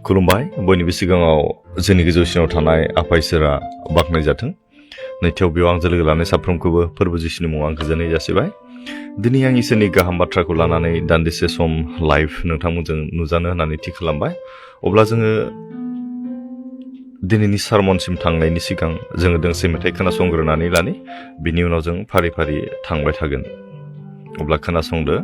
खुलुमबाय बयनिबो सिगाङाव जोंनि गोजौसिनाव थानाय आफा इसोरा बाख्नाय जाथों। नैथियाव बेयाव आंजों लोगो लानाय साफ्रोमखौबो फोरबो जिसुनि मुङाव आं गोजोननाय जासिबाय। दिनै आं इसोरनि गाहाम बाथ्राखौ लानानै दान्दिसे सम लाइभ नोंथांमोनजों नुजानो होननानै थि खालामबाय। अब्ला जोङो दिनैनि सारमनसिम थांनायनि सिगां जोङो दोंसे मेथाइ खोनासंग्रोनानै लानि, बिनि उनाव जों फारि फारि थांबाय थागोन। अब्ला खोनासंदो।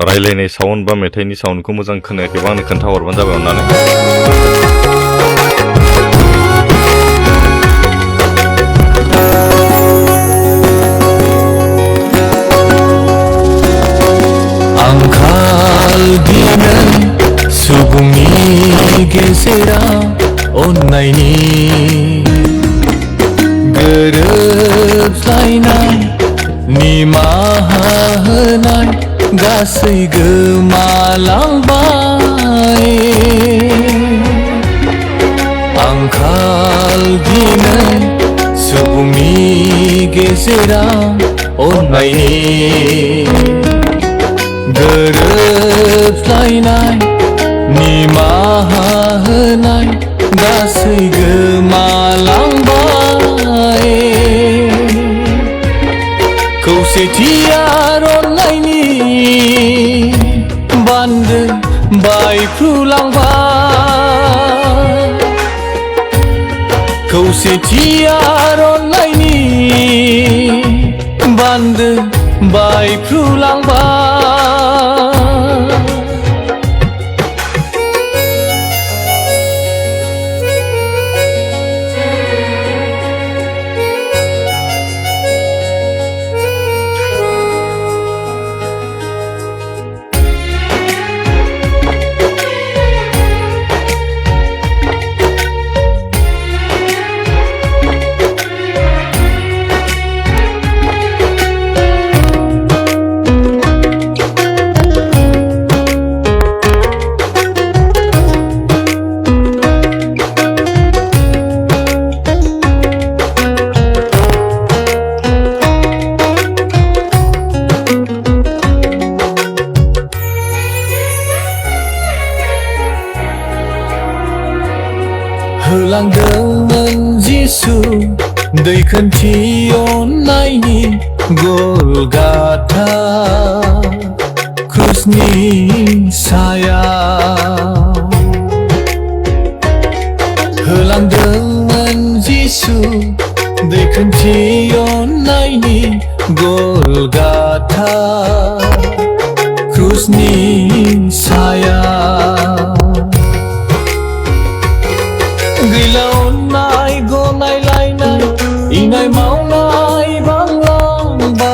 रायलायनाय साउन्ड बा मेथाइनि साउन्डखौ मोजां खोनायाखैबा आंनो खोन्थाहरबानो जाबाय अननानै। आंखाल दिनै सुबुंनि गेजेराव अननायनि गोरोबलायनाय निमाहा होनाय गासै गोमालांबाय। आंखाल दिनै सुबुंनि गेजेराव अननायनि गोरोबलायनाय निमाहा होनाय गासै गोमालांबाय। खौसेथिया अननायनि बान्दो बायफ्रुलांबाय। खौसेथिया अननायनि बान्दो बायफ्रुलांबाय। होलांदोंमोन जिसु दैखोनथि अननायनि गलगाथा क्रुसनि सायाव। होलांदोंमोन जिसु दैखोनथि अननायनि गलगाथा क्रुसनि सायाव। गैला अननाय गनायलायनाय इनाय मावनाय बांलांबाय।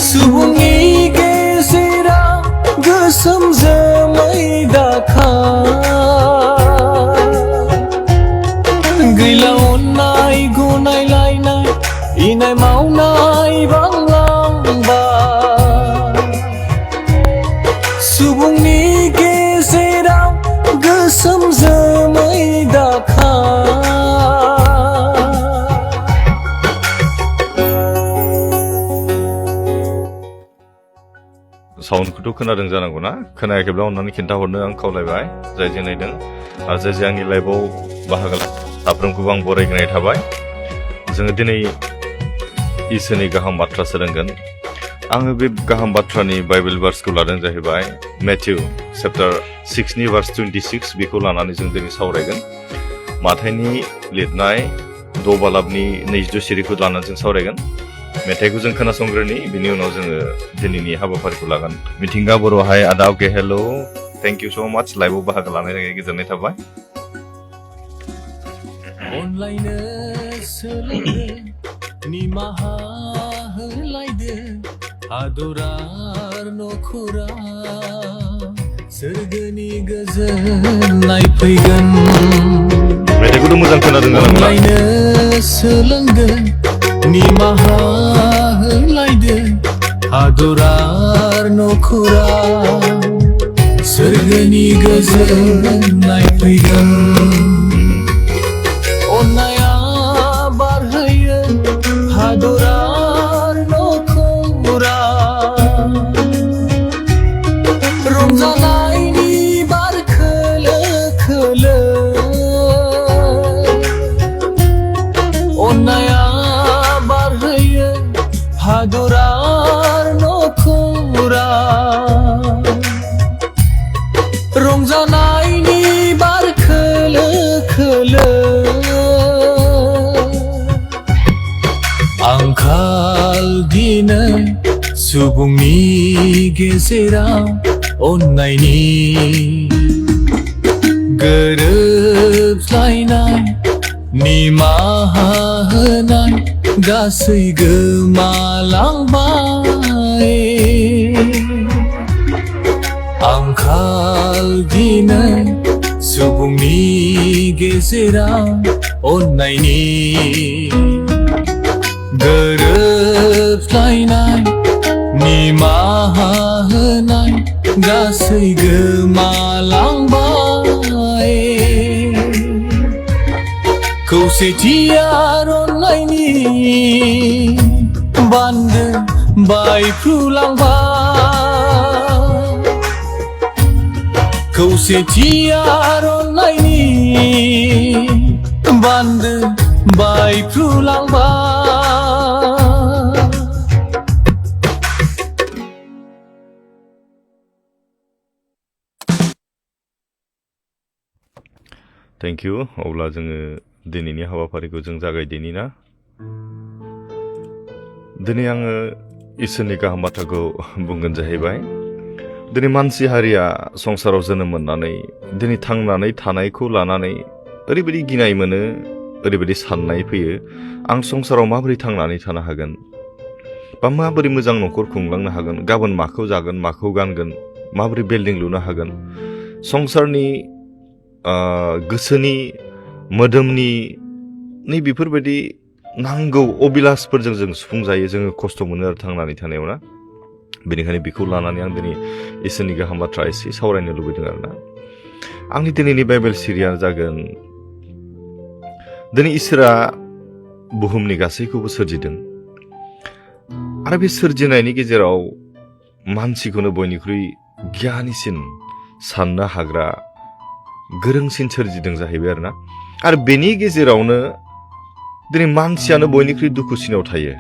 सुबुंनि गेजेराव गोसोम जोमै दाखार। गैला अननाय गनायलायनाय इनाय मावनाय बांलांबाय। सुबुंनि गेजेराव गोसोम जोमै दाखार। साउन्डखौथ' खोनादों जानांगौना? खोनायाखैब्ला अननानै खिन्थाहरनो आं खावलायबाय, जाय जे नायदों आरो जाय जे आंनि लाइभआव बाहागो साफ्रोमखौबो आं बरायग्रोनाय थाबाय। जोङो दिनै इसोरनि गाहाम बाथ्रा सोलोंगोन। आङो बे गाहाम बाथ्रानि बाइबेल भार्सखौ लादों जाहैबाय मेथ्यु चेप्टार 6 भार्स 26। बेखौ लानानै जों दिनै सावरायगोन। माथाइनि लिरनाय द' बालाबनि 22 सिरिखौ लानानै जों सावरायगोन। मेथाइखौ जों खोनासंग्रोनि, बिनि उनाव जोङो दिनैनि हाबाफारिखौ लागोन। मिथिंगा बर'हाय आदा अके हेल' थेंक इउ स' माच लाइभआव बाहागो लानायनि थाखाय गोजोननाय थाबाय। अनलायनो सोलोंदो निमाहा होलायदो आदरार नखरा सोरगोनि गोजोननाय फैगोन मेथाइखौथ' मोजां खोनादों जानांगौ ना? अनलायनो सोलोंदो निमाहा होलायदो हादरार नखरा सोरगोनि गोजोननाय फैगोन अननाया बारहोयो हादरार नखरा रंजानायनि बार खोलो खोलो अननाया बारहोयो हादरार नखरा रंजानायनि बार खोलो खोलो आंखाल दिनै सुबुंनि गेजेराव अननायनि गोरोबलायनाय निमाहा होनाय गासै गोमालांबाय आंखाल दिनै सुबुंनि गेजेराव अननायनि गोरोबलायनाय निमाहा होनाय गासै गोमालांबाय खौसेथिया अननायनि बान्दो बायफ्रुलांबाय खौसेथिया अननायनि बान्दो बायफ्रुलांबाय थेंक इउ अब्ला जोङो दिनैनि हाबाफारिखौ जों जागायदिनि ना दिनै आङो इसोरनि गाहाम बाथ्राखौ बुंगोन जाहैबाय दिनै मानसि हारिया संसाराव जोनोम मोननानै दिनै थांनानै थानायखौ लानानै ओरैबायदि गिनाय मोनो ओरैबायदि साननाय फैयो आं संसाराव माबोरै थांनानै थानो हागोन बा माबोरै मोजां न'खर खुंलांनो हागोन गाबोन माखौ जागोन माखौ गानगोन माबोरै बिल्डिं लुनो हागोन संसारनि गोसोनि मोदोमनि नै बेफोरबायदि नांगौ अबिलासफोरजों जों सुफुंजायो जोङो खस्थ' मोनो आरो थांनानै थानायाव ना बेनिखायनो बेखौ लानानै आं दिनै इसोरनि गाहाम बाथ्रा एसे सावरायनो लुबैदों आरोना आंनि दिनैनि बाइबेल सिरिया जागोन दिनै इसोरा बुहुमनि गासैखौबो सोरजिदों आरो बे सोरजिनायनि गेजेराव मानसिखौनो बयनिख्रुइ गियानिसिन साननो हाग्रा गोरोंसिन सोरजिदों जाहैबाय आरोना आरो बेनि गेजेरावनो दिनै मानसियानो बयनिख्रुइ दुखुसिनाव थायो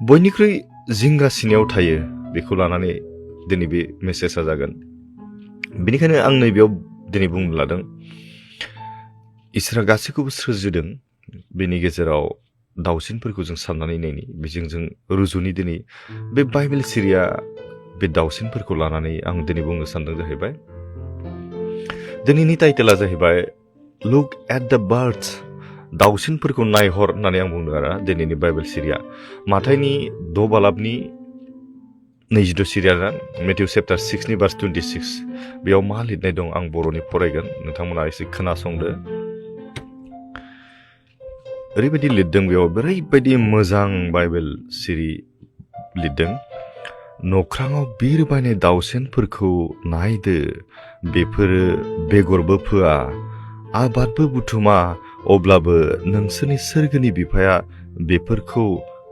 बयनिख्रुइ जिंगासिनायाव थायो बेखौ लानानै दिनै बे मेसेजआ जागोन बेनिखायनो आं नैबेयाव दिनै बुंनो लादों इसोरा गासैखौबो सोरजिदों बेनि गेजेराव दाउसिनफोरखौ जों साननानै नायनि बेजों जों रुजुनि दिनै बे बाइबेल सिरिया बे दाउसिनफोरखौ लानानै आं दिनै बुंनो सानदों जाहैबाय दिनैनि टाइटेला जाहैबाय लुक एट द बार्ड्स दाउसिनफोरखौ नायहर होननानै आं बुंदों आरो दिनैनि बाइबेल सिरिया माथाइनि 6 बालाबनि 22 सिरिया मेथ्यु चेप्टार 6 भार्स 26 बेयाव मा लिरनाय दं आं बर'नि फरायगोन नोंथांमोना एसे खोनासंदो ओरैबायदि लिरदों बेयाव ओरैबायदि मोजां बाइबेल सिरि लिरदों नख्राङाव बिरबायनाय दाउसेनफोरखौ नायदो बेफोरो बेगरबो फोआ आबादबो बुथुमा अब्लाबो नोंसोरनि सोरगोनि बिफाया बेफोरखौ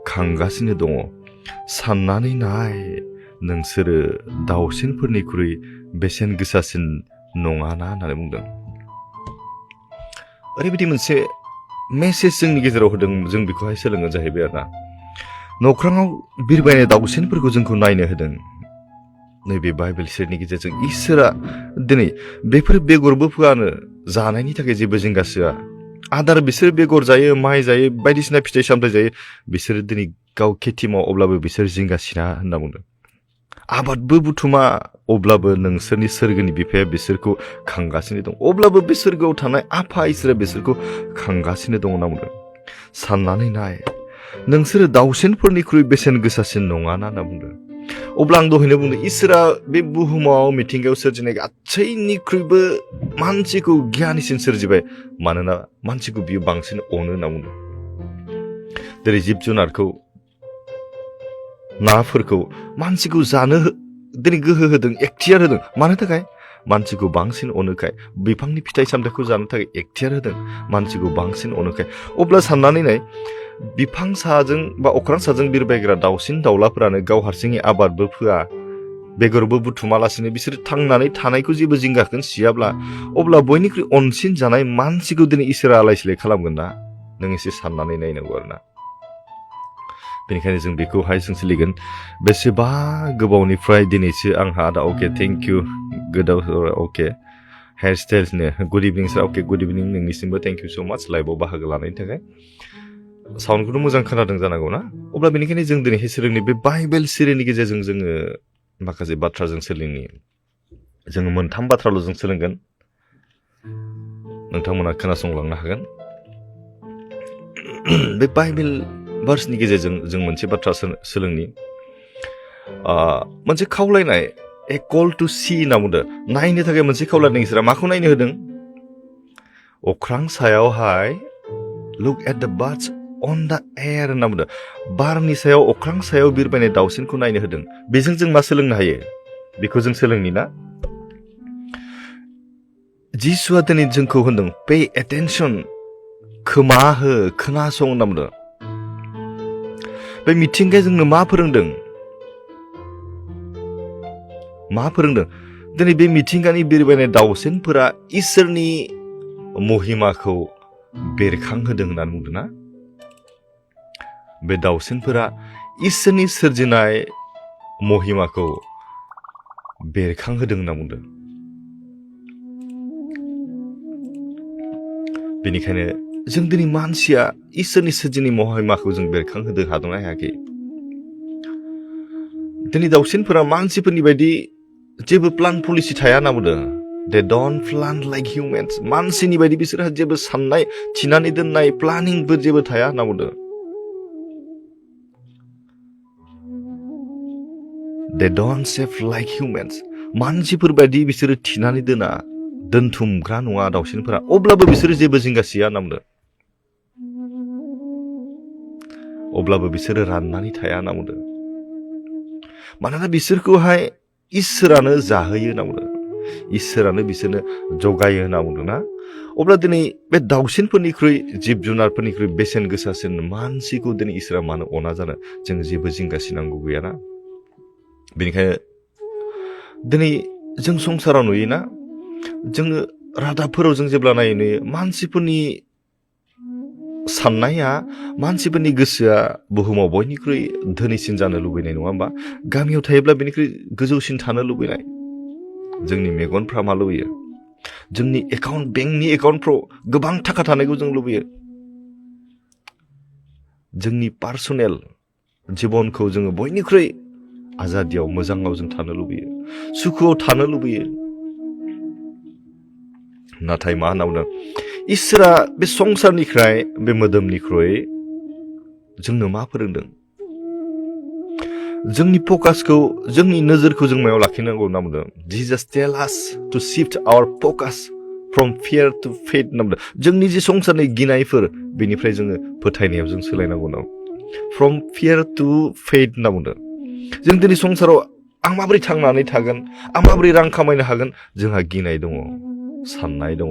खांगासिनो दङ साननानै नाय नोंसोरो दाउसेनफोरनिख्रुइ बेसेन गोसासिन नङाना होननानै बुंदों ओरैबायदि मोनसे मेसेज जोंनि गेजेराव होदों जों बेखौहाय सोलोंनो जाहैबाय आरोना नख्राङाव बिरबायनाय दाउसेनफोरखौ जोंखौ नायनो होदों नैबे बाइबेल सिरिनि गेजेरजों इसोरा दिनै बेफोर बेगरबो फोआनो जानायनि थाखाय जेबो जिंगासिया आदार बिसोर बेगर जायो माइ जायो बायदिसिना फिथाइ सामथाइ जायो बिसोर दिनै गाव खेथि माव अब्लाबो बिसोर जिंगासिना होनना बुंदों आबादबो बुथुमा अब्लाबो नोंसोरनि सोरगोनि बिफाया बिसोरखौ खांगासिनो दं अब्लाबो बे सोरगोआव थानाय आफा इसोरा बिसोरखौ खांगासिनो दं होनना बुंदों साननानै नाय नोंसोरो दाउसेनफोरनिख्रुइ बेसेन गोसासिन नङाना होनना बुंदों अब्ला आं दहायनो बुंदों इसोरा बे बुहुमाव मिथिंगायाव सोरजिनाय गासैनिख्रुइबो मानसिखौ गियानिसिन सोरजिबाय मानोना मानसिखौ बियो बांसिन अनो होनना बुंदों जेरै जिब जुनारखौ नाफोरखौ मानसिखौ जानो दिनै गोहो होदों एखथियार होदों मानो थाखाय मानसिखौ बांसिन अनोखाय बिफांनि फिथाइ सामथाइखौ जानो थाखाय एखथियार होदों मानसिखौ बांसिन अनोखाय अब्ला साननानै नाय बिफां साजों बा अख्रां साजों बिरबायग्रा दाउसिन दाउलाफोरानो गाव हारसिङै आबादबो फोआ बेगरबो बुथुमालासिनो बिसोर थांनानै थानायखौ जेबो जिंगाखौ सियाब्ला अब्ला बयनिख्रुइ अनसिन जानाय मानसिखौ दिनै इसोरा आलाय सिलाय खालामगोन ना नों एसे साननानै नायनांगौ आरोना बेनिखायनो जों बेखौहाय जों सोलिगोन बेसेबा गोबावनिफ्राय दिनैसो आंहा दा अके थेंक इउ गोदाव अके हेयार स्टाइल्सनो good evening sir okay good evening नोंनिसिमबो थेंक इउ स' माच लाइभआव बाहागो लानायनि थाखाय साउन्डखौथ' मोजां खोनादों जानांगौ ना अब्ला बेनिखायनो जों दिनैहाय सोलोंनि बे बाइबेल सिरिनि गेजेरजों जोङो माखासे बाथ्रा जों सोलोंनि जोङो मोनथाम बाथ्राल' जों सोलोंगोन नोंथांमोना खोनासंलांनो हागोन बे बाइबेल भार्सनि गेजेरजों जों मोनसे बाथ्रा सोलोंनि मोनसे खावलायनाय ए कल टु सी होनना बुंदों नायनो थाखाय मोनसे खावलायनाय इसोरा माखौ नायनो होदों अख्रां सायावहाय look at the birds on the air होनना बुंदों बारनि सायाव अख्रां सायाव बिरबायनाय दाउसिनखौ नायनो होदों बेजों जों मा सोलोंनो हायो बेखौ जों सोलोंनि ना जिसुआ दिनै जोंखौ होनदों पे एटेनसन खोमा हो खोनासं होनना बुंदों बे मिथिंगाया जोंनो मा फोरोंदों दिनै बे मिथिंगानि बिरबायनाय दाउसिनफोरा इसोरनि महिमाखौ बेरखांहोदों होननानै बुंदों ना बे दाउसिनफोरा इसोरनि सोरजिनाय महिमाखौ बेरखांहोदों होनना बुंदों बेनिखायनो जों दिनै मानसिया इसोरनि सोरजिनाय महिमाखौ जों बेरखांहोनो हादोंना हायाखै दिनै दाउसिनफोरा मानसिफोरनि बायदि जेबो प्लान पलिसि थाया होनना बुंदों दे डन्ट प्लान लाइक हिउमेन्स मानसिनि बायदि बिसोरहा जेबो साननाय थिनानै दोननाय प्लानिंफोर जेबो थाया होनना बुंदों दे डन्ट सेभ लाइक हिउमेन्स मानसिफोर बायदि बिसोरो थिनानै दोना दोनथुमग्रा नङा दाउसिनफोरा अब्लाबो बिसोरो जेबो जिंगासिया होनना बुंदों अब्लाबो बिसोरो राननानै थाया होनना बुंदों मानोना बिसोरखौहाय इसोरानो जाहोयो होनना बुंदों इसोरानो बिसोरनो जगायो होनना बुंदोंना अब्ला दिनै बे दाउसिनफोरनिख्रुइ जिब जुनारफोरनिख्रुइ बेसेन गोसासिन मानसिखौ दिनै इसोरा मानो अना जानो जों जेबो जिंगासिनांगौ गैयाना बेनिखायनो दिनै जों संसाराव नुयोना जोङो रादाबफोराव जों जेब्ला नायो नुयो मानसिफोरनि साननाया मानसिफोरनि गोसोआ बुहुमाव बयनिख्रुइ धोनिसिन जानो लुबैनाय नङा होमबा गामियाव थायोब्ला बेनिख्रुइ गोजौसिन थानो लुबैनाय जोंनि मेगनफ्रा मा लुबैयो जोंनि बेंकनि एकाउन्टफ्राव गोबां थाखा थानायखौ जों लुबैयो जोंनि पार्सनेल जिबनखौ जोङो बयनिख्रुइ आजादियाव मोजाङाव जों थानो लुबैयो सुखुआव थानो लुबैयो नाथाय मा होनना बुंदों इसोरा बे संसारनिफ्राय बे मोदोमनिख्रुइ जोंनो मा फोरोंदों जोंनि फकासखौ जोंनि नोजोरखौ जों मायाव लाखिनांगौ होनना बुंदों Jesus tell us to shift our focus from fear to faith होनना बुंदों जोंनि जे संसारनि गिनायफोर बेनिफ्राय जोङो फोथायनायाव जों सोलायनांगौ होनना फ्रम फियार टु फेथ होनना बुंदों जों दिनै संसाराव आं माबोरै थांनानै थागोन आं माबोरै रां खामायनो हागोन जोंहा गिनाय दङ साननाय दङ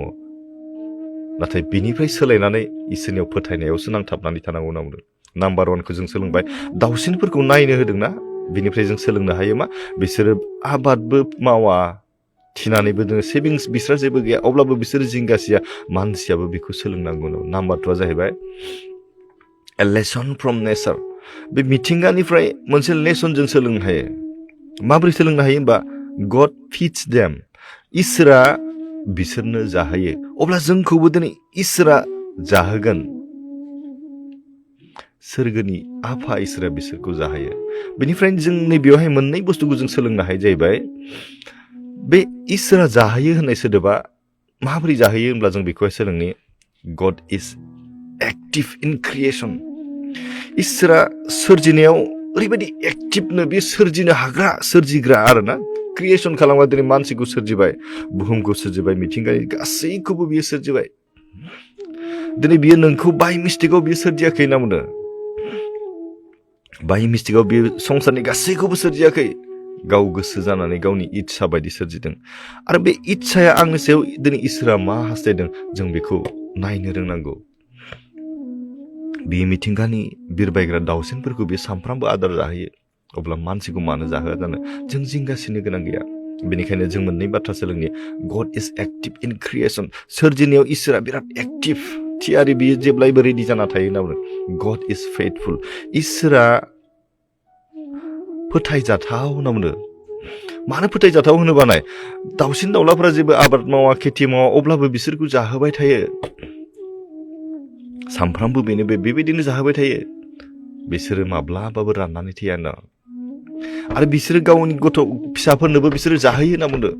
नाथाय बिनिफ्राय सोलायनानै इसोरनियाव फोथायनायावसो नांथाबनानै थानांगौ होनना बुंदों नाम्बार 1खौ जों सोलोंबाय दाउसिनफोरखौ नायनो होदोंना बिनिफ्राय जों सोलोंनो हायो मा बिसोरो आबादबो मावा थिनानैबो दोङो सेभिंस बिस्रा जेबो गैया अब्लाबो बिसोरो जिंगासिया मानसियाबो बेखौ सोलोंनांगौ नाम्बार 2आ जाहैबाय ए लेसन फ्रम नेचार बे मिथिंगानिफ्राय मोनसे लेसन जों सोलोंनो हायो माबोरै सोलोंनो हायो होमबा गड फिड्स देम इसोरा बिसोरनो जाहोयो अब्ला जोंखौबो दिनै इसोरा जाहोगोन सोरगोनि आफा इसोरा बिसोरखौ जाहोयो बेनिफ्राय जों नैबेयावहाय मोननै बुस्थुखौ जों सोलोंनो हायो जाहैबाय बे इसोरा जाहोयो होननाय सोदोबा माबोरै जाहोयो होनब्ला जों बेखौहाय सोलोंनि God is active in creation इसोरा सोरजिनायाव ओरैबायदि एक्टिभनो बे सोरजिनो हाग्रा सोरजिग्रा आरोना क्रिएसन खालामग्रा दिनै मानसिखौ सोरजिबाय बुहुमखौ सोरजिबाय मिथिंगानि गासैखौबो बियो सोरजिबाय दिनै बियो नोंखौ बाय मिस्टेकआव बियो सोरजियाखै होनना बुंदों बाय मिस्टेकआव बियो संसारनि गासैखौबो सोरजियाखै गाव गोसो जानानै गावनि इच्छा बायदि सोरजिदों आरो बे इच्छाया आंनि सायाव दिनै इसोरा मा हास्थायदों जों बेखौ नायनो रोंनांगौ बे मिथिंगानि बिरबायग्रा दाउसिनफोरखौ बे सानफ्रामबो आदार जाहोयो अब्ला मानसिखौ मानो जाहोआ जानो जों जिंगासिनो गोनां गैया बेनिखायनो जों मोननै बाथ्रा सोलोंनि God is active in creation सोरजिनायाव इसोरा बिराद एक्टिभ थियारि बियो जेब्लायबो रेडि जाना थायो होनना बुङो गड इज फेथफुल इसोरा फोथायजाथाव होनना बुङो मानो फोथायजाथाव होनोबा नाय दाउसिन दाउलाफोरा जेबो आबाद मावा खेथि मावा अब्लाबो बिसोरखौ जाहोबाय थायो सानफ्रामबो बेबायदिनो जाहोबाय थायो बिसोरो माब्लाबाबो राननानै थैया ना आरो बिसोरो गावनि गथ' फिसाफोरनोबो बिसोरो जाहोयो होनना बुंदों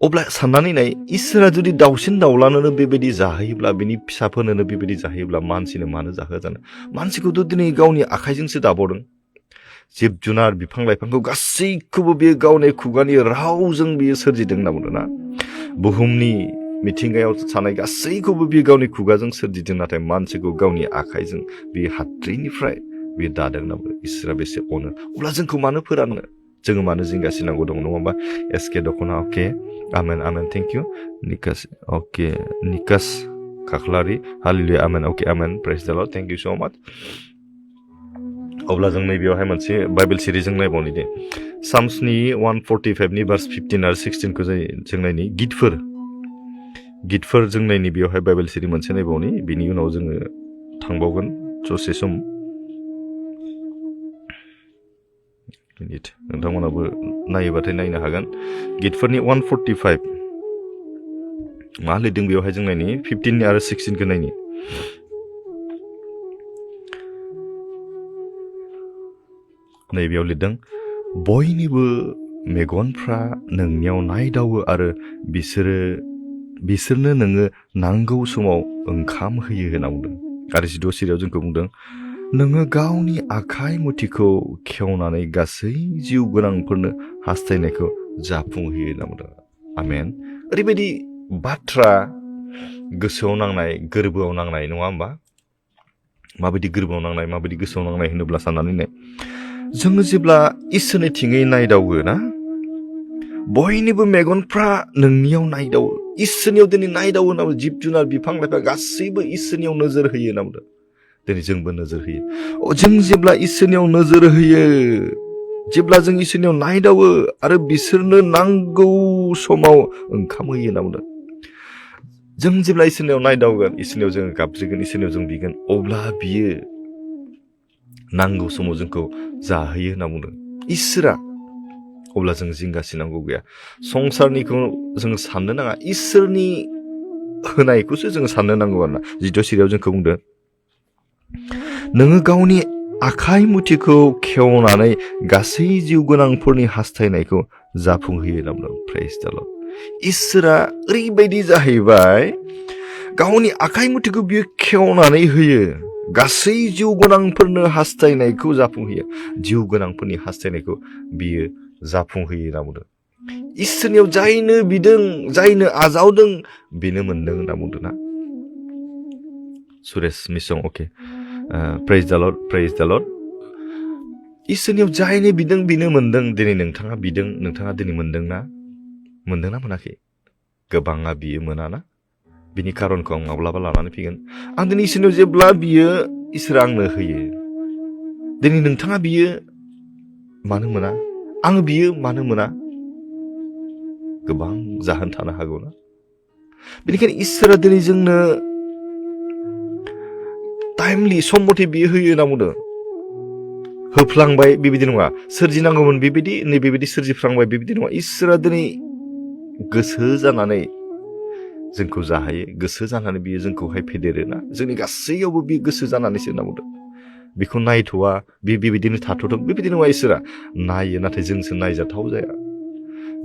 अब्ला साननानै नाय इसोरा जुदि दाउसिन दाउलानोनो बेबायदि जाहोयोब्ला बिनि फिसाफोरनोनो बेबायदि जाहोयोब्ला मानसिनो मानो जाहोआ जानो मानसिखौथ' दिनै गावनि आखाइजोंसो दाबावदों जिब जुनार बिफां लाइफांखौ गासैखौबो बियो गावनि खुगानि रावजों बियो सोरजिदों होनना बुंदों ना बुहुमनि मिथिंगायाव थानाय गासैखौबो बियो गावनि खुगाजों सोरजिदों नाथाय मानसिखौ गावनि आखाइजों बियो हाद्रिनिफ्राय बियो दादों होनना बुंदों इसोरा बेसे अनो अब्ला जोंखौ मानो फोराननो जोङो मानो जिंगासिनांगौ दं नङा होमबा एसके दख'ना अके आमेन आमेन थेंक इउ निकास अके निकास खाख्लारि हालेलुया आमेन अके आमेन प्रेज द लर्ड थेंक इउ सो माच अब्ला जों नैबेयावहाय मोनसे बाइबेल सिरिजों नायबावनि दे साम्सनि 145 नि भार्स 15 आरो 16 खौ जों नायनि गितफोर जों नायनि बेयावहाय बाइबेल सिरि मोनसे नायबावनि बिनि उनाव जोङो थांबावगोन दसे सम नोंथांमोनाबो नायोबाथाय नायनो हागोन गितफोरनि 145 मा लिरदों बेयावहाय जों नायनि 15 आरो 16 खौ नायनि नैबेयाव लिरदों बयनिबो मेगनफ्रा नोंनियाव नायदावो आरो बिसोरनो नोङो नांगौ समाव ओंखाम होयो होनना बुंदों आरो 16 सिरियाव जोंखौ बुंदों नोङो गावनि आखाइ मुथिखौ खेवनानै गासै जिउ गोनांफोरनो हास्थायनायखौ जाफुंहोयो होनना बुंदों आमेन ओरैबायदि बाथ्रा गोसोआव नांनाय गोरबोआव नांनाय नङा होमबा माबायदि गोरबोआव नांनाय माबायदि गोसोआव नांनाय होनोब्ला साननानै नाय जोङो जेब्ला इसोरनिथिङै नायदावो ना बयनिबो मेगनफ्रा नोंनियाव नायदावो इसोरनियाव दिनै नायदावो होनना बुंदों जिब जुनार बिफां लाइफां गासैबो इसोरनियाव नोजोर होयो होनना बुंदों दिनै जोंबो नोजोर होयो जों जेब्ला इसोरनियाव नोजोर होयो जेब्ला जों इसोरनियाव नायदावो आरो बिसोरनो नांगौ समाव ओंखाम होयो होनना बुंदों जों जेब्ला इसोरनियाव नायदावगोन इसोरनियाव जों गाबज्रिगोन इसोरनियाव जों बिगोन अब्ला बियो नांगौ समाव जोंखौ जाहोयो होनना बुंदों इसोरा अब्ला जों जिंगासिनांगौ गैया संसारनिखौ जों साननो नाङा इसोरनि होनायखौसो जों साननो नांगौ आरोना 16 सिरियाव जोंखौ बुंदों नोङो गावनि आखाइ मुथिखौ खेवनानै गासै जिउ गोनांफोरनि हास्थायनायखौ जाफुंहोयो होनना बुंदों प्रेज द लर्ड इसोरा ओरैबायदि जाहैबाय गावनि आखाइ मुथिखौ बियो खेवनानै होयो गासै जिउ गोनांफोरनो हास्थायनायखौ जाफुंहोयो जिउ गोनांफोरनि हास्थायनायखौ बियो जाफुंहोयो होनना बुंदों इसोरनियाव जायनो बिदों जायनो आजावदों बेनो मोनदों होनना बुंदों ना सुरेश मिसं अके प्रेज द लर्ड इसोरनियाव जायनो बिदों बेनो मोनदों दिनै नोंथाङा बिदों नोंथाङा दिनै मोनदोंना मोनाखै गोबाङा बियो मोनाना बिनि खारनखौ आं माब्लाबा लानानै फैगोन आं दिनै इसोरनियाव जेब्ला बियो इसोरा आंनो होयो दिनै नोंथाङा बियो मानो मोना आं बियो मानो मोना गोबां जाहोन थानो हागौ ना बेनिखायनो इसोरा दिनै जोंनो टाइमलि सम मथे बियो होयो होनना बुंदों होफ्लांबाय बेबायदि नङा सोरजिनांगौमोन बेबायदि नैबेबायदि सोरजिफ्लांबाय बेबायदि नङा इसोरा दिनै गोसो जानानै जोंखौ जाहायो गोसो जानानै बियो जोंखौहाय फेदेरोना जोंनि गासैयावबो बियो गोसो जानानैसो होनना बुंदों बेखौ नायथ'वा बेबायदिनो थाथ'थों बेबायदि नङा इसोरा नायो नाथाय जोंसो नायजाथाव जाया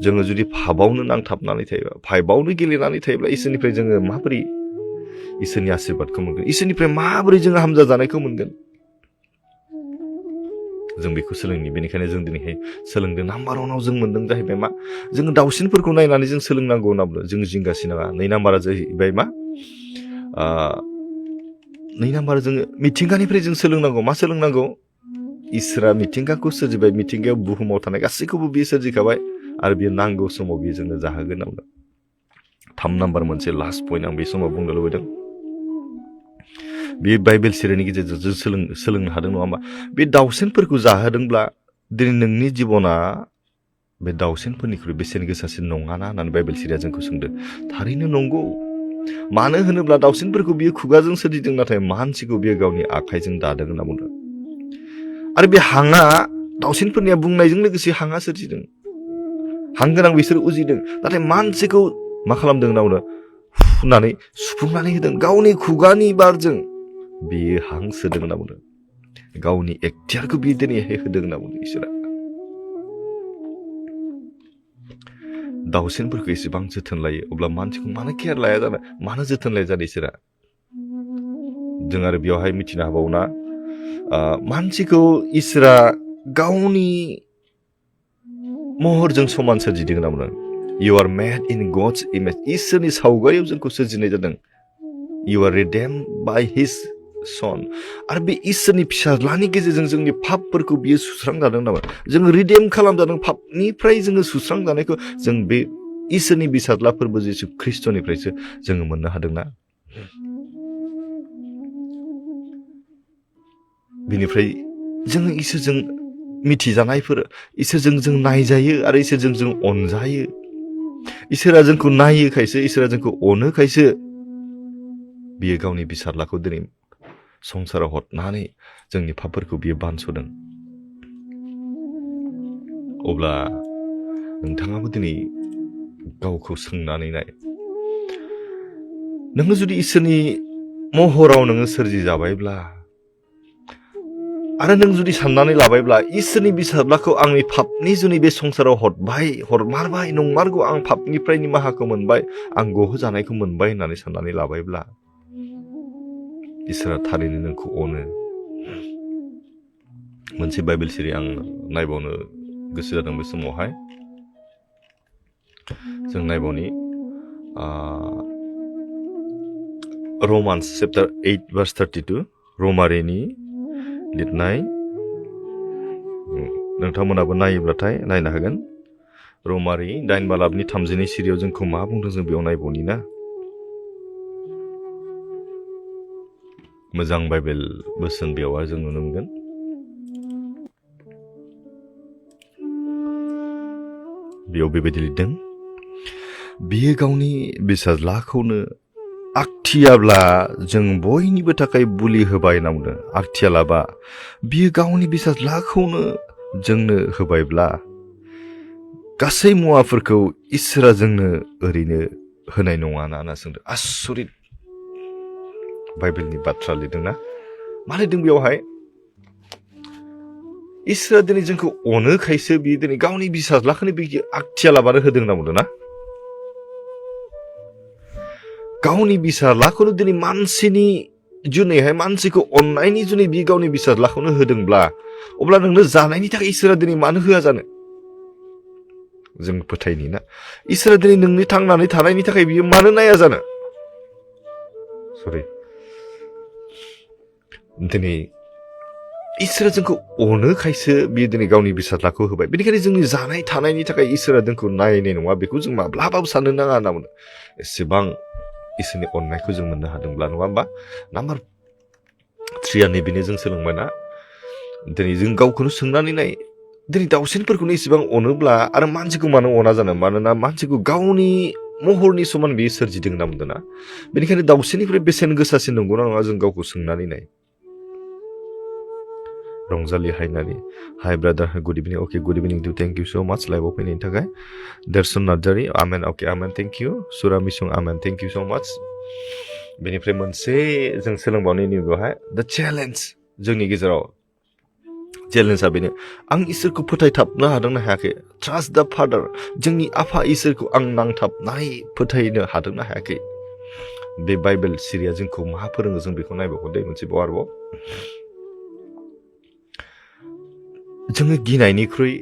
जोङो जुदि फाबावनो नांथाबनानै थायोबा फाइबावनो गेलेनानै थायोब्ला इसोरनिफ्राय जोङो माबोरै इसोरनि आशीर्बादखौ मोनगोन इसोरनिफ्राय माबोरै जोङो हामजा जानायखौ मोनगोन जों बेखौ सोलोंनि बेनिखायनो जों दिनैहाय सोलोंदों नाम्बार 1आव जों मोनदों जाहैबाय मा जोङो दाउसिनफोरखौ नायनानै जों सोलोंनांगौ होनना बुंदों जों जिंगासि नाङा 2 नाम्बारा जाहैबाय मा 2 नाम्बार जोङो मिथिंगानिफ्राय जों सोलोंनांगौ मा सोलोंनांगौ इसोरा मिथिंगाखौ सोरजिबाय मिथिंगायाव बुहुमाव थानाय गासैखौबो बियो सोरजिखाबाय आरो बियो नांगौ समाव बियो जोंनो जाहोगोन होनना 3 नाम्बार मोनसे लास्ट पइन्ट आं बे समाव बुंनो लुबैदों बे बाइबेल सिरिनि गेजेरजों जों सोलोंनो हादों नङा होमबा बे दाउसेनफोरखौ जाहोदोंब्ला दिनै नोंनि जिबना बे दाउसेनफोरनिख्रुइ बेसेन गोसासिन नङाना होननानै बाइबेल सिरिया जोंखौ सोंदों थारैनो नंगौ मानो होनोब्ला दाउसेनफोरखौ बियो खुगाजों सोरजिदों नाथाय मानसिखौ बियो गावनि आखाइजों दादों होनना बुंदों आरो बे हाङा दाउसेनफोरनिया बुंनायजों लोगोसे हाङा सोरजिदों हां गोनां बिसोर उजिदों नाथाय मानसिखौ मा खालामदों होनना बुंदों फुनानै सुफुंनानै होदों गावनि खुगानि बारजों बियो हां सोदों होनना बुंदों गावनि एक्टियारखौ बियो दिनैहाय होदों होनना बुंदों इसोरा दाउसेनफोरखौ एसेबां जोथोन लायो अब्ला मानसिखौ मानो केयार लाया जानो मानो जोथोन लाया जानो इसोरा जों आरो बेवहाय मिथिनो हाबावना मानसिखौ इसोरा गावनि महरजों समान सोरजिदों होनना बुंदों You are made in God's image इसोरनि सावगारियाव जोंखौ सोरजिनाय जादों You are redeemed by His Son आरो बे इसोरनि फिसाज्लानि गेजेरजों जोंनि पापफोरखौ बियो सुस्रांजादों नामा जों रिडेम खालामजादों पापनिफ्राय जोङो सुस्रांजानायखौ जों बे इसोरनि फिसाज्लाफोरबो जिसु ख्रिस्टनिफ्रायसो जोङो मोननो हादोंना बिनिफ्राय जोङो इसोरजों मिथिजानायफोर इसोरजों जों नायजायो आरो इसोरजों जों अनजायो इसोरा जोंखौ नायोखायसो इसोरा जोंखौ अनोखायसो बियो गावनि फिसाज्लाखौ दिनै संसाराव हरनानै जोंनि पापफोरखौ बियो बानस'दों अब्ला नोंथाङाबो दिनै गावखौ सोंनानै नाय नोङो जुदि इसोरनि महराव नोङो सोरजिजाबायब्ला आरो नों जुदि साननानै लाबायब्ला इसोरनि फिसाज्लाखौ आंनि पापनि जुनै बे संसाराव हरमारबाय नंमारगौ आं पापनिफ्राय निमाहाखौ मोनबाय आं गहोजानायखौ मोनबाय होननानै साननानै लाबायब्ला इसोरा थारैनो नोंखौ अनो मोनसे बाइबेल सिरि आं नायबावनो गोसो जादों बे समावहाय जों नायबावनि रमान्स चेप्टार 8 भार्स 32 रमारिनि लिरनाय नोंथांमोनाबो नायोब्लाथाय नायनो हागोन रमारि 9 बालाबनि 30 सिरियाव जोंखौ मा बुंदों जों बेयाव नायबावनि ना मोजां बाइबेल बोसोन बेयावहाय जों नुनो मोनगोन बेयाव बेबायदि लिरदों बियो गावनि फिसाज्लाखौनो आखथियाब्ला जों बयनिबो थाखाय बुलि होबाय होनना बुंदों आखथियालाबा बियो गावनि फिसाज्लाखौनो जोंनो होबायब्ला गासै मुवाफोरखौ इसोरा जोंनो ओरैनो होनाय नङा ना सोंदों आसरित बाइबेलनि बाथ्रा लिरदोंना मा लिरदों बेयावहाय इसोरा दिनै जोंखौ अनोखायसो बियो दिनै गावनि फिसाज्लाखौनो बियो आखथियालाबानो होदों होनना बुंदों ना गावनि फिसाज्लाखौनो दिनै मानसिनि जुनैहाय मानसिखौ अननायनि जुनै बियो गावनि फिसाज्लाखौनो होदोंब्ला अब्ला नोंनो जानायनि थाखाय इसोरा दिनै मानो होआ जानो जों फोथायनि ना इसोरा दिनै नोंनि थांनानै थानायनि थाखाय बियो मानो नाया जानो दिनै इसोरा जोंखौ अनोखायसो बियो दिनै गावनि फिसाज्लाखौ होबाय बेनिखायनो जोंनि जानाय थानायनि थाखाय इसोरा जोंखौ नायनाय नङा बेखौ जों माब्लाबाबो साननो नाङा होनना बुंदों एसेबां इसोरनि अननायखौ जों मोननो हादोंब्ला नङा होमबा नाम्बार 3 नैबेनो जों सोलोंबायना दिनै जों गावखौनो सोंनानै नाय दिनै दाउसेनफोरखौनो इसेबां अनोब्ला आरो मानसिखौ मानो अना जानो मानोना मानसिखौ गावनि महरनि समान बियो सोरजिदों होनना बुंदों ना बेनिखायनो दाउसेननिफ्राय बेसेन गोसासिन नंगौना नङा जों गावखौ सोंनानै नाय रंजालि हायनारि hi brother good evening okay good evening to thank you so much लाइभआव फैनायनि थाखाय Derson Narzary amen okay amen thank you सुरा मिसुं आमेन थेंक इउ सो माच बेनिफ्राय मोनसे जों सोलोंबावनाय बेवहाय द चेलेन्ज जोंनि गेजेराव चेलेन्जआ बेनो आं इसोरखौ फोथायथाबनो हादोंना हायाखै ट्रास्ट द फादार जोंनि आफा इसोरखौ आं नांथाबनानै फोथायनो हादोंना हायाखै बे बाइबेल सिरिया जोंखौ मा फोरोङो जों बेखौ नायबावगोन दे मोनसे आरोबाव जोङो गिनायनिख्रुइ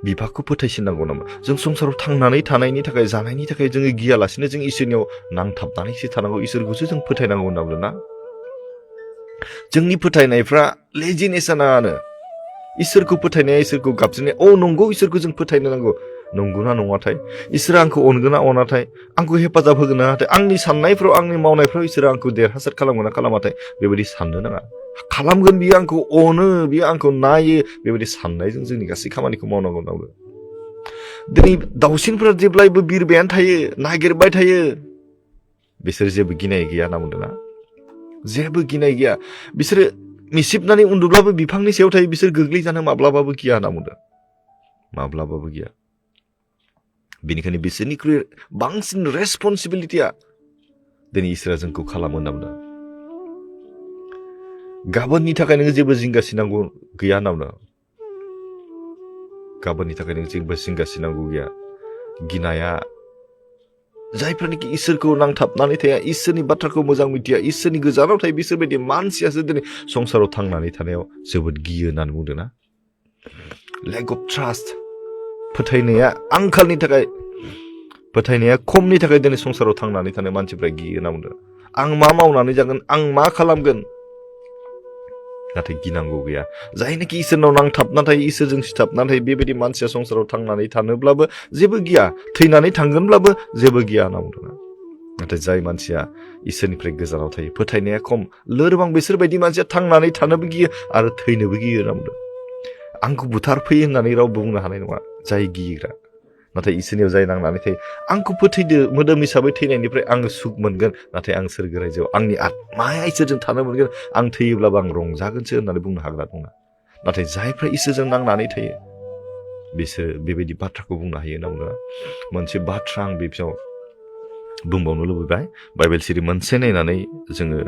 बिफाखौ फोथायसिननांगौ नामा? जों संसाराव थांनानै थानायनि थाखाय जानायनि थाखाय जोङो गियालासिनो जों इसोरनियाव नांथाबनानैसो थानांगौ, इसोरखौसो जों फोथायनांगौ होनना बुंदों ना? जोंनि फोथायनायफ्रा लेजिनेस जानाङानो। इसोरखौ फोथायनाया इसोरखौ गाबज्रिनाया नंगौ इसोरखौ जों फोथायनो नांगौ। नंगौना नङाथाय? इसोरा आंखौ अनगोन ना अनाथाय? आंखौ हेफाजाब होगोन ना होआथाय? आंनि साननायफ्राव आंनि मावनायफ्राव इसोरा आंखौ देरहासार खालामगोन ना खालामाथाय? बेबायदि साननो नाङा। खालामगोन, बियो आंखौ अनो, बियो आंखौ नायो, बेबायदि साननायजों जोंनि गासै खामानिखौ मावनांगौ नांगौ। दिनै दाउसिनफोरा जेब्लायबो बिरबायानो थायो, नागिरबाय थायो, बिसोर जेबो गिनाय गैया होनना बुंदों ना? जेबो गिनाय गैया। बिसोरो मिसिबनानै उन्दुब्लाबो बिफांनि सायाव थायो, बिसोर गोग्लैजानो माब्लाबाबो गिया होनना बुंदों। माब्लाबाबो गिया। बेनिखायनो बिसोरनिख्रुइ बांसिन रेसपन्सिबिलिटिया दिनै इसोरा जोंखौ खालामो होनना बुंदों। गाबोननि थाखाय नोङो जेबो जिंगासिनांगौ गैया होनना बुंदों। गाबोननि थाखाय नों जेबो जिंगासिनांगौ गैया। गिनाया जायफ्रानोखि इसोरखौ नांथाबनानै थाया, इसोरनि बाथ्राखौ मोजां मिथिया, इसोरनि गोजानाव थायो, बिसोरबायदि मानसियासो दिनै संसाराव थांनानै थानायाव जोबोद गियो होननानै बुंदों ना? लेक अफ ट्रास्ट, फोथायनाया आंखालनि थाखाय, फोथायनाया खमनि थाखाय दिनै संसाराव थांनानै थानाय मानसिफ्रा गियो होनना बुंदों। आं मा मावनानै जागोन, आं मा खालामगोन, नाथाय गिनांगौ गैया। जायनाखि इसोरनाव नांथाबना थायो, इसोरजों सिथाबना थायो, बेबायदि मानसिया संसाराव थांनानै थानोब्लाबो जेबो गिया, थैनानै थांगोनब्लाबो जेबो गिया होनना बुंदों। नाथाय जाय मानसिया इसोरनिफ्राय गोजानाव थायो, फोथायनाया खम, लोरबां, बिसोरबायदि मानसिया थांनानै थानोबो गियो आरो थैनोबो गियो होनना बुंदों। आंखौ बुथारफैयो होननानै रावबो बुंनो हानाय नङा जाय गिग्रा। नाथाय इसोरनियाव जाय नांनानै थायो, आंखौ फोथैदो, मोदोम हिसाबै थैनायनिफ्राय आङो सुख मोनगोन, नाथाय आं सोरगो रायजोआव आंनि आत्माया इसोरजों थानो मोनगोन, आं थैयोब्लाबो आं रंजागोनसो होननानै बुंनो हाग्रा दङ। नाथाय जायफ्रा इसोरजों नांनानै थायो, बिसोर बेबायदि बाथ्राखौ बुंनो हायो होनना बुङो। मोनसे बाथ्रा आं बे बिषयाव बुंबावनो लुबैबाय। बाइबेल सिरि मोनसे नायनानै जोङो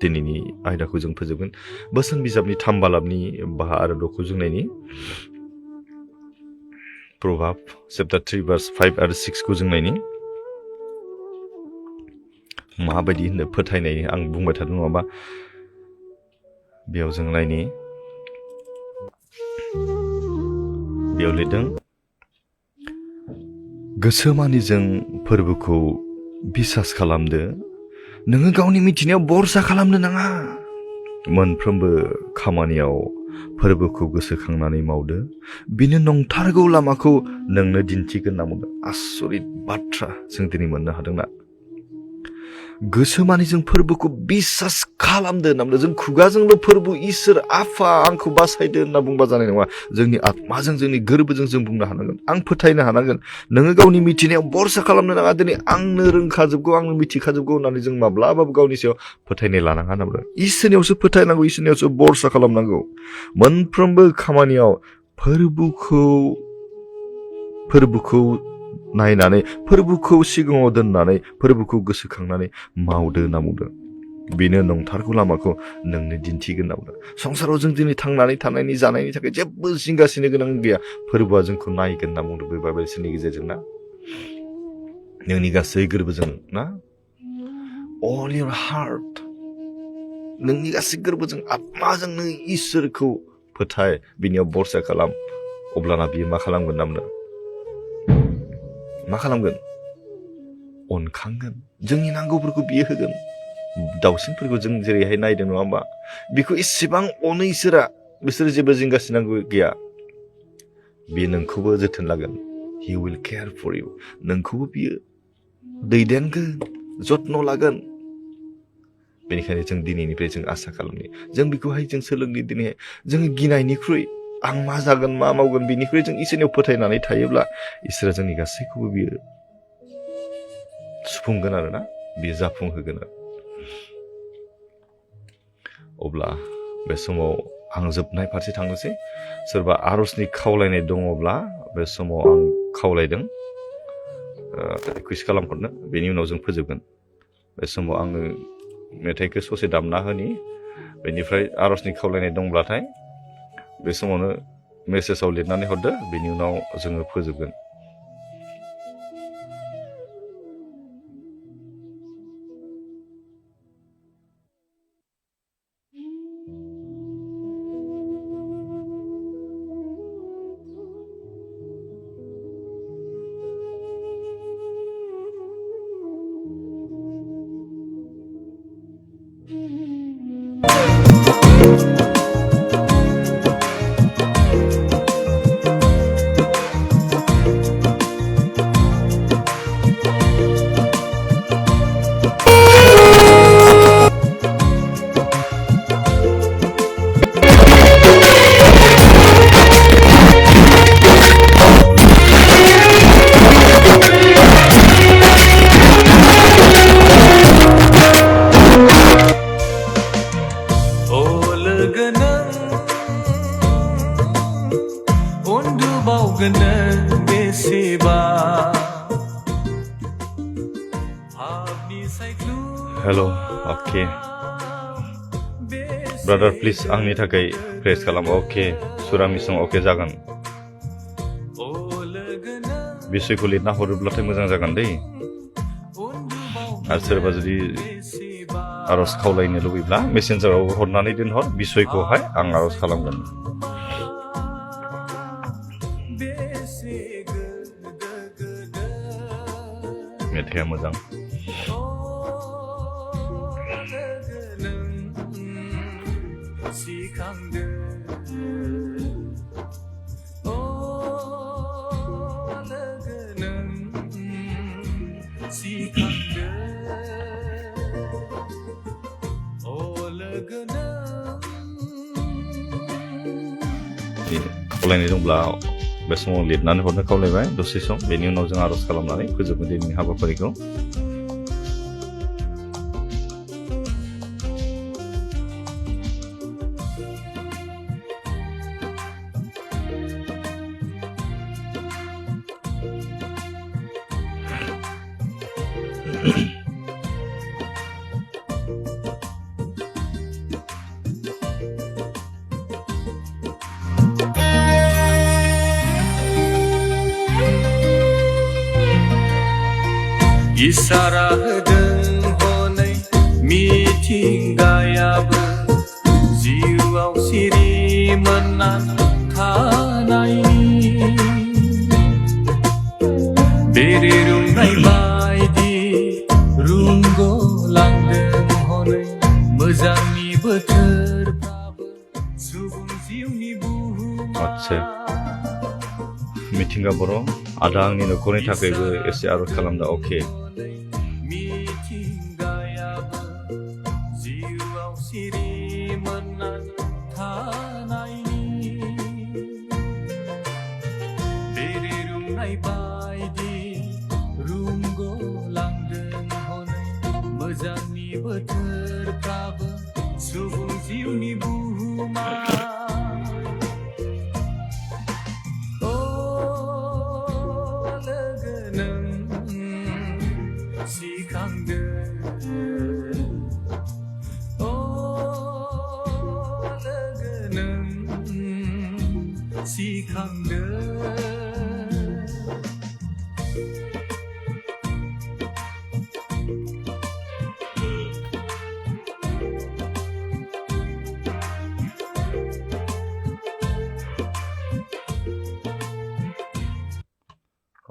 दिनैनि आयदाखौ जों फोजोबगोन। बोसोन बिजाबनि 3 बालाबनि 5 आरो 6 जों नायनि। प्रभाब चैप्टार 3 verse 5 आरो 6 जों नायनि। माबायदि होनो फोथायनाय, आं बुंबाय थादों नङाबा? बेयाव जों नायनि। बेयाव लिरदों, गोसोमानिजों फोरबोखौ बिसास खालामदो, नोङो गावनि मिथिनायाव बरसा खालामनो नाङा। मोनफ्रोमबो खामानियाव फोरबोखौ गोसोखांनानै मावदो, बिनो नंथारगौ लामाखौ नोंनो दिन्थिगोन होनना बुंदों। आसरित बाथ्रा जों दिनै मोननो हादोंना? गोसोमानिजों फोरबोखौ बिसास खालामदो होनना बुंदों। जों खुगाजोंल' फोरबो, इसोर आफा आंखौ बासायदो होनना बुंबा जानाय नङा। जोंनि आत्माजों, जोंनि गोरबोजों जों बुंनो हानांगोन, आं फोथायनो हानांगोन। नोङो गावनि मिथिनायाव बरसा खालामनो नाङा। दिनै आंनो रोंखाजोबगौ, आंनो मिथिखाजोबगौ होननानै जों माब्लाबाबो गावनि सायाव फोथायनाय लानाङा होनना बुंदों। इसोरनियावसो फोथायनांगौ, इसोरनियावसो बरसा खालामनांगौ। मोनफ्रोमबो खामानियाव फोरबोखौ नायनानै, फोरबोखौ सिगाङाव दोननानै, फोरबोखौ गोसोखांनानै मावदो होनना बुंदों। बेनो नंथारगौ लामाखौ नोंनो दिन्थिगोन होनना बुंदों। संसाराव जों दिनै थांनानै थानायनि, जानायनि थाखाय जेबो जिंगासिनो गोनां गैया। फोरबोआ जोंखौ नायगोन होनना बुंदों बे बाइबेलनि गेजेरजों ना? नोंनि गासै गोरबोजों ना? all your heart, नोंनि गासै गोरबोजों, आत्माजों नों इसोरखौ फोथाय, बिनियाव बरसा खालाम। अब्लाना बियो मा खालामगोन होनना बुंदों? मा खालामगोन? अनखांगोन। जोंनि नांगौफोरखौ बियो होगोन। दाउसिनफोरखौ जों जेरैहाय नायदों नङा होमबा? बिखौ एसेबां अनो इसोरा, बिसोर जेबो जिंगासिनांगौ गैया। बियो नोंखौबो जोथोन लागोन। He will care for you. नोंखौबो बियो दैदेनगोन, जत्न लागोन। बेनिखायनो जों दिनैनिफ्राय जों आसा खालामनि, जों बेखौहाय जों सोलोंनि। दिनैहाय जों गिनायनिख्रुइ, आं मा जागोन मा मावगोन, बेनिख्रुइ जों इसोरनियाव फोथायनानै थायोब्ला इसोरा जोंनि गासैखौबो बियो सुफुंगोन आरोना, बियो जाफुंहोगोन आरो। अब्ला बे समाव आं जोबनाय फारसे थांनोसै। सोरबा आरजनि खावलायनाय दङब्ला बे समाव आं खावलायदों रिकुवेस्ट खालामहरनो, बेनि उनाव जों फोजोबगोन। बे समाव आङो मेथाइखौ ससे दामना होनि, बेनिफ्राय आरजनि खावलायनाय दंब्लाथाय बे समावनो मेसेजाव लिरनानै हरदो, बेनि उनाव जोङो फोजोबगोन। बेसेबा हाबनि सायख्लुम हेल' अके ब्रादार प्लिज आंनि थाखाय प्रेस खालाम अके सुरामिसं अके जागोन बिसयखौ लिरना हरोब्लाथाय मोजां जागोन दै आरो सोरबा जुदि आर'ज खावलायनो लुबैब्ला मेसेन्जाराव हरनानै दोनहर बिसयखौहाय आं आर'ज खालामगोन मेथाइया मोजां खावलायनाय दंब्ला बे समाव लिरनानै हरनो खावलायबाय दसे सम बेनि उनाव जों आर'ज खालामनानै फोजोबनो दिनैनि हाबाफारिखौ इसारा होदों हनै मिथिंगायाबो जिउआव सिरि मोनना थानायनि बेरे रुंनाय बायदि रुंग'लांदों हनै मोजांनि बोथोरफ्राबो सुबुं जिउनि बुहुमा मिथिंगा बर' आदा आंनि न'खरनि थाखायबो एसे आर'ज खालामदा अके मिथिंगायाबो जिउआव सिरि मोनना थानायनि बेरे रुंनाय बायदि रुंग'लांदों हनै मोजांनि बोथोरफ्राबो सुबुं जिउनि बुहुमा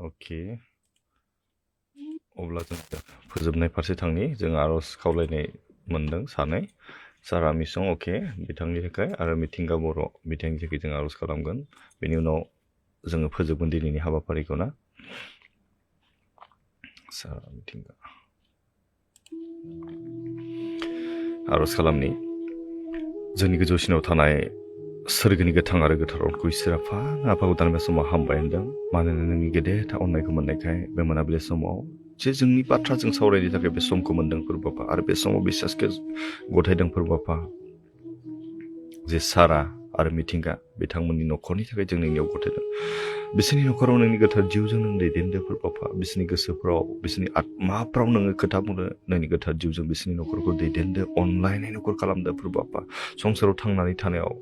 अके अब्ला जों फोजोबनाय फारसे थांनि जों आर'ज खावलायनाय मोनदों सानै सारा मिसं अके बिथांनि थाखाय आरो मिथिंगा बर' बिथांनि थाखाय जों आर'ज खालामगोन बेनि उनाव जोङो फोजोबगोन दिनैनि हाबाफारिखौ ना सारा मिथिंगा आर'ज खालामनि जोंनि गोजौसिनाव थानाय सोरगोनि गोथां आरो गोथार अरखौ इसोर आफाखौ दान बे समाव हामबाय होनदों मानोना नोंनि गेदेर अननायखौ मोननायखाय बे मोनाबिलि समाव जे जोंनि बाथ्राजों सावरायनो थाखाय बे समखौ मोनदों फोरबाफा आरो बे समाव बिसासखौ गथायदों फोरबाफा जे सारा आरो मिथिंगा बिथांमोननि न'खरनि थाखाय जों नोंनियाव गथायदों बिसोरनि न'खराव नोंनि गोथार जिउजों नों दैदेनदो फोरबाफा बिसोरनि गोसोफ्राव बिसोरनि आत्माफ्राव नोङो खोथा बुंदो नोंनि गोथार जिउजों बिसोरनि न'खरखौ दैदेनदो अनलायनाय न'खर खालामदो फोरबाफा संसाराव थांनानै थानायाव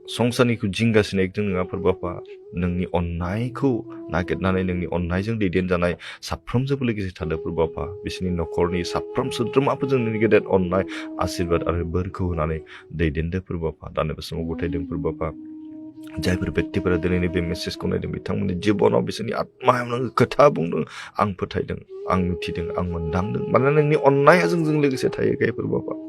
संसारनिखौ जिंगासिनायजों नङा फोरबाफा नोंनि अननायखौ नागिरनानै नोंनि अननायजों दैदेनजानाय साफ्रोमजोंबो लोगोसे थादो फोरबाफा बिसोरनि न'खरनि साफ्रोम सोद्रोमाफोरजों नोंनि गेदेर अननाय आशीर्बाद आरो बोरखौ होनानै दैदेनदो फोरबाफा दानो बे समाव गथायदों फोरबाफा जायफोर बेक्तिफोरा दिनैनि बे मेसेजखौ नायदों बिथांमोननि जिबनाव बिसोरनि आत्मायाव नोङो खोथा बुंदों आं फोथायदों आं मिथिदों आं मोनदांदों मानोना नोंनि अननाया जोंजों लोगोसे थायो फोरबाफा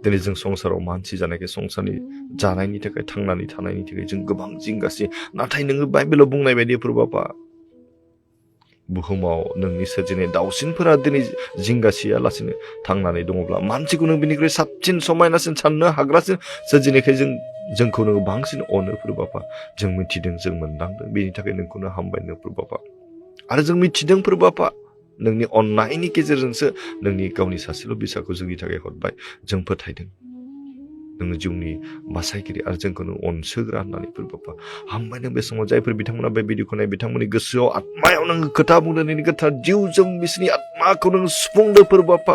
दिनै जों संसाराव मानसि जानायखाय संसारनि जानायनि थाखाय थांनानै थानायनि थाखाय जों गोबां जिंगासि नाथाय नोङो बाइबेलाव बुंनाय बायदि फोरबाफा बुहुमाव नोंनि सोरजिनाय दाउसिनफोरा दिनै जिंगासियालासेनो थांनानै दङब्ला मानसिखौ नों बिनिख्रुइ साबसिन समायनासिन साननो हाग्रासिन सोरजिनायखाय जोंखौ नोङो बांसिन अनो फोरबाफा जों मिथिदों जों मोनदांदों बेनि थाखाय नोंखौनो हामबायनो फोरबाफा आरो जों मिथिदों फोरबाफा नोंनि अननायनि गेजेरजोंसो नोंनि गावनि सासेल' बिसाखौ जोंनि थाखाय हरबाय जों फोथायदों नोङो जिउनि बासायगिरि आरो जोंखौ नों अनसोग्रा होननानै बापा हामबाय नों बे समाव जायफोर बिथांमोना बे भिडिअखौ नाय बिथांमोननि गोसोआव आत्मायाव नोङो खोथा बुंदों नोंनि गोथार जिउजों बिसोरनि आत्माखौ नों सुफुंदो बापा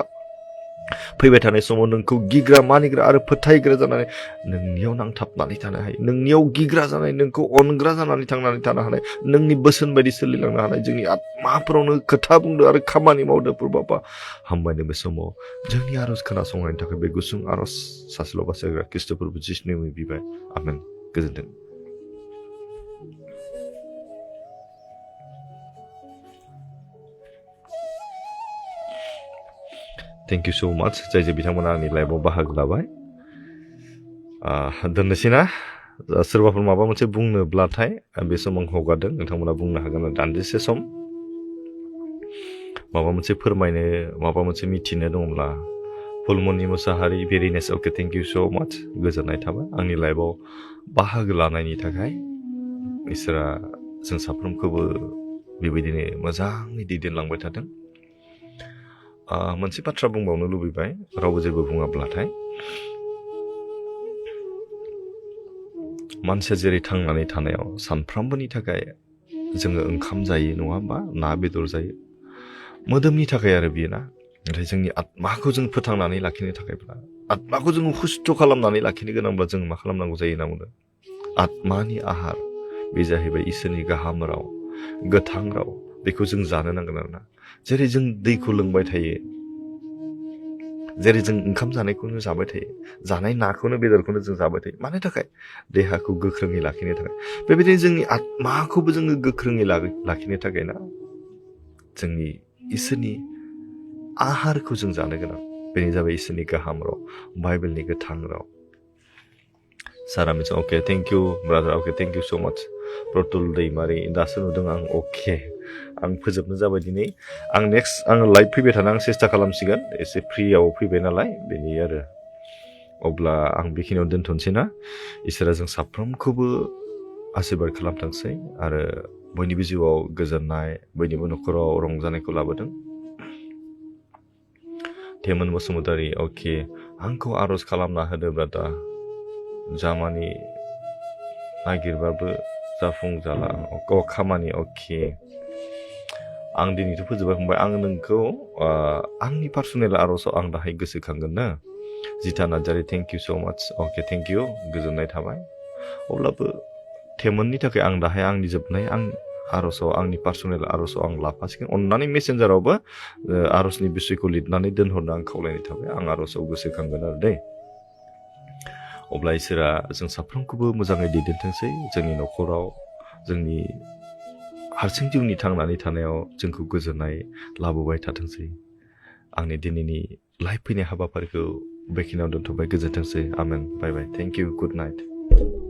फैबाय थानाय समाव नोंखौ गिग्रा मानिग्रा आरो फोथायग्रा जानानै नोंनियाव नांथाबनानै थानो हायो नोंनियाव गिग्रा जानाय नोंखौ अनग्रा जानानै थांनानै थानो हानाय नोंनि बोसोन बायदि सोलिलांनो हानाय जोंनि आत्माफोरावनो खोथा बुंदो आरो खामानि मावदो बापा हामबायनो बे समाव जोंनि आरज खोनासंनायनि थाखाय बे गुसुं आरज सासेल' बासायग्रा ख्रिस्ट'फोरबो जिसुनि मुङै बिबाय आमेन गोजोन्थों थेंक इउ स' माच जाय बिथांमोना आंनि लाइफआव बाहागो लाबाय दोननोसै ना सोरबाफोर माबा मोनसे बुंनोब्लाथाय बे समाव आं हगारदों नोंथांमोना बुंनो हागोन दान्दिसे सम माबा मोनसे फोरमायनो माबा मोनसे मिथिनो दंब्ला फुलमनि मुसाहारि भेरिनेस अके थेंक इउ स' माच गोजोननाय थाबाय आंनि लाइफआव बाहागो लानायनि थाखाय इसोरा जों साफ्रोमखौबो बेबायदिनो मोजाङै दैदेनलांबाय थादों मोनसे बाथ्रा बुंबावनो लुबैबाय रावबो जेबो बुङाब्लाथाय मानसिया जेरै थांनानै थानायाव सानफ्रोमबोनि थाखाय जोङो ओंखाम जायो नङा होमबा ना बेदर जायो मोदोमनि थाखाय आरो बियो ना नाथाय जोंनि आत्माखौ जों फोथांनानै लाखिनो थाखायब्ला आत्माखौ जों हुस्थ' खालामनानै लाखिनो गोनांब्ला जों मा खालामनांगौ जायो होनना बुंदों आत्मानि आहार बे जाहैबाय इसोरनि गाहाम राव गोथां राव बेखौ जों जानो नांगोन आरोना जेरै जों दैखौ लोंबाय थायो जेरै जों ओंखाम जानायखौनो जाबाय थायो जानाय नाखौनो बेदरखौनो जों जाबाय थायो मानि थाखाय देहाखौ गोख्रोङै लाखिनो थाखाय बेबायदिनो जोंनि आत्माखौबो जोङो गोख्रोङै लाखिनो थाखाय ना जोंनि इसोरनि आहारखौ जों जानो गोनां बेनो जाबाय इसोरनि गाहाम राव बाइबेलनि गोथां राव सारा miss okay thank U brother okay thank you so' माच प्रतुल दैमारि दासो नुदों आं अके आं फोजोबनो जाबाय दिनै आं नेक्स्ट आङो लाइभ फैबाय थानो आं सेस्था खालामसिगोन एसे फ्रियाव फैबाय नालाय बेनि आरो अब्ला आं बेखिनियाव दोनथ'नोसै ना इसोरा जों साफ्रोमखौबो आशीर्बाद खालामथोंसै आरो बयनिबो जिउआव गोजोननाय बयनिबो न'खराव रंजानायखौ लाबोदों थेमोन बसुमतारी अके आंखौ आर'ज खालामना होदो ब्रादा जामानि नागिरबाबो जाफुंजाला खामानि अके आं दिनैथ' फोजोबबाय फंबाय आं नोंखौ आंनि पार्सनेल आर'जआव आं दाहाय गोसोखांगोन ना जिथा नार्जारि थेंक इउ स' माच अके थेंक इउ गोजोननाय थाबाय अब्लाबो थेमोननि थाखाय आं दाहाय आंनि जोबनाय आं आर'जआव आंनि पार्सनेल आर'जआव आं लाफासिगोन अननानै मेसेन्जारावबो आर'जनि बिसयखौ लिरनानै दोनहरनो आं खावलायनाय थाबाय आं आर'जआव गोसोखांगोन आरो दै अब्ला इसोरा जों साफ्रोमखौबो मोजाङै दैदेनथोंसै जोंनि न'खराव जोंनि हारसिं जिउनि थांनानै थानायाव जोंखौ गोजोननाय लाबोबाय थाथोंसै आंनि दिनैनि लाइभ फैनाय हाबाफारिखौ बेखिनियाव दोनथ'बाय गोजोनथोंसै आमेन बाय बाय थेंक इउ गुड नाइट